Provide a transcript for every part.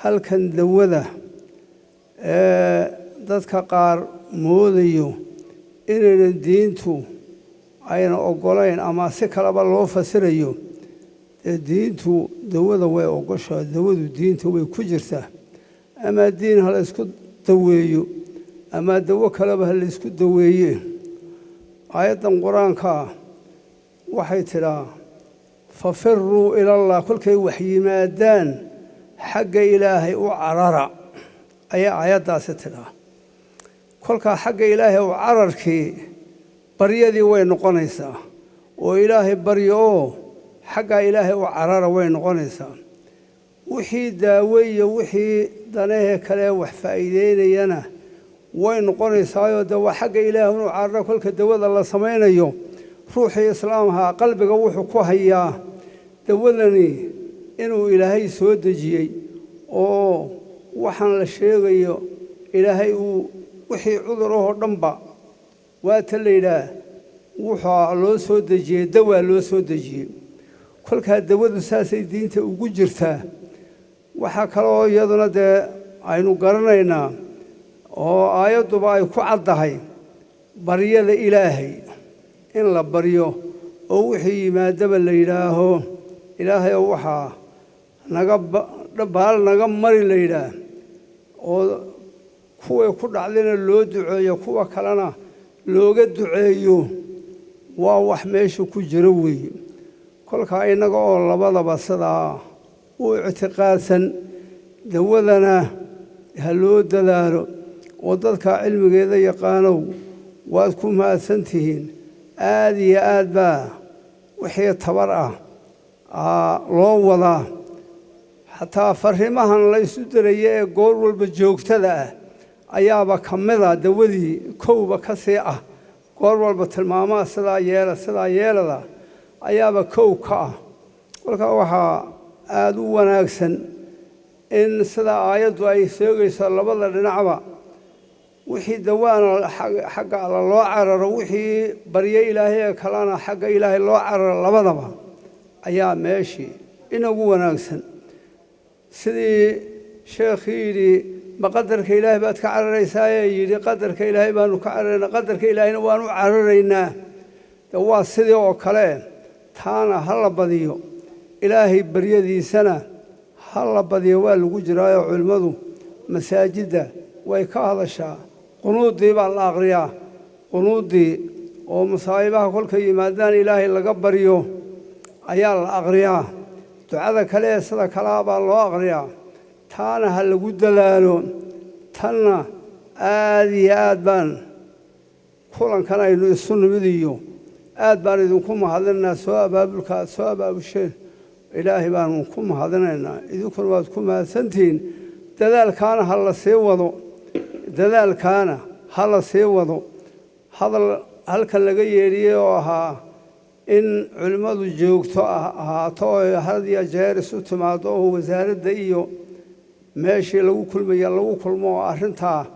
Halkan dawada ee dadka qaar moodayo inaynan diintu ayna oggolayn ama si kaleba loo fasirayo, dee diintu dawada way ogoshaa, dawadu diinta way ku jirtaa. Ama diin ha la ysku daweeyo ama dawo kaleba ha la ysku daweeye, aayaddan qur-aankaa waxay tidhaa: "Fafiruu ilallah." Kolkay wax yimaadaan, xagga Ilaahay u carara, ayaa aayaddaasi tidhaa. Kolkaa xagga Ilaahay u cararkii baryadii way noqonaysaa, oo Ilaahay baryo oo xaggaa Ilaahay u carara way noqonaysaa. Wixii daawo iyo wixii danahee kale wax faa'iideynayana way noqonaysaayoo de waa xagga Ilaahay inuu cararo. Kolka dawada la samaynayo, ruuxii islaamhaa qalbiga wuxuu ku hayaa dawadani inuu Ilaahay soo dejiyey, oo waxaan la sheegayo Ilaahay uu wixii cudur ahoo dhanba, waata la yidhaah, wuxaa loo soo dejiyey, dawaa loo soo dejiyey. Kolkaa dawadu saasay diinta ugu jirtaa. Waxaa kaloo iyaduna dee aynu garanaynaa oo aayadduba ay ku caddahay baryada Ilaahay in la baryo, oo wixii yimaadaba la yidhaaho: "Ilaahay oo waxaa naga baal naga mari," la yidhaah, oo kuway ku dhacdayna loo duceeyo, kuwa kalena looga duceeyo, waa wax meesha ku jiro weeye. Kolkaa innaga oo labadaba sidaa u ictiqaadsan, dawadana ha loo dadaalo, oo dadka cilmigeeda yaqaanow, waad ku mahadsan tihiin. Aad iyo aad baa wixii tabar ah loo wadaa. Xataa fariimahan la isu diraya ee goor walba joogtada ah ayaaba ka mida dawadii kowba ka sii ah. Goor walba tilmaamaha sidaa yeela, sidaa yeelada ayaaba kow ka ah. Kolkaa waxaa aada u wanaagsan in sidaa aayaddu ay sheegayso labada dhinacba, wixii dawaana xagga Alla loo cararo, wixii baryo Ilaahay ee kalena xagga Ilaahay loo cararo, labadaba ayaa meeshii inagu wanaagsan. Sidii sheekhii yidhi: "Ma qadarka Ilaahay baad ka cararaysaayee?" Yidhi: "Qadarka Ilaahay baanu ka cararaynaa, qadarka Ilaahayna waanu cararaynaa." De waa sidii oo kale. Taana ha la badiyo, Ilaahay baryadiisana ha la badiyo. Waa lagu jiraayoo culimmadu masaajidda way ka hadashaa. Qunuuddii baa la aqriyaa, qunuuddii oo masaa'ibaha kolkay yimaadaan Ilaahay laga baryo ayaa la aqriyaa. Ducada kale ee sida kalaa baa loo aqriyaa. Taana ha lagu dadaalo. Tanna aad iyo aad baan kulankan aynu isu nimid iyo aad baan idinku mahadinaynaa soo abaabulka aad soo abaabusheen. Ilaahay baanu ku mahadinaynaa, idinkuna waad ku mahadsantihiin. Dadaalkaana ha la sii wado, dadaalkaana ha la sii wado. Hadal halkan laga yeedhiyey oo ahaa in culimmadu joogto ahaato oo had iyo jeer isu timaado, oo wasaaradda iyo meeshii lagu kulmaya lagu kulmo, oo arrintaa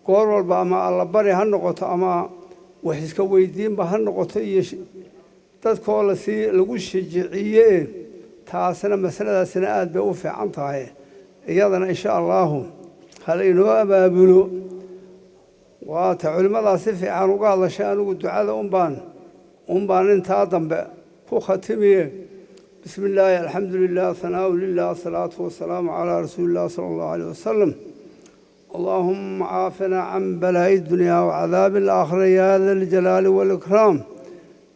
goor walba ama allabari ha noqoto ama wax iska weydiinba ha noqoto, iyo dadkoo lasii lagu shijiciye, taasna masaladaasina aad bay u fiican tahay. Iyadana insha Allaahu hala inoo abaabulo. Waata culimmadaa si fiican uga hadlashay. Anigu ducada unbaan intaa dambe ku khatimiye. Bismi illaahi, alxamdu lilah, hanaau lilah, asalaatu wasalaamu calaa rasuuli illah sala allahu aleyh wasalam. اللهم عافنا عن بلاء الدنيا وعذاب الآخرة يا ذا الجلال والإكرام.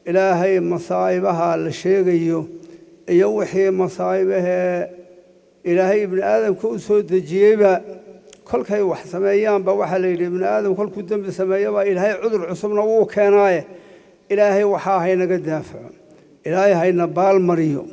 Ilaahay masaa'ibaha la sheegayo iyo wixii masaa'ibahee Ilaahay ibni aadamka u soo dejiyeyba, kolkay wax sameeyaanba, waxaa la yidhi ibni aadam kolkuu dembi sameeyaba Ilaahay cudur cusubna wuu keenaaye. Ilaahay waxaa haynaga daafaco, Ilaahay hayna baalmariyo.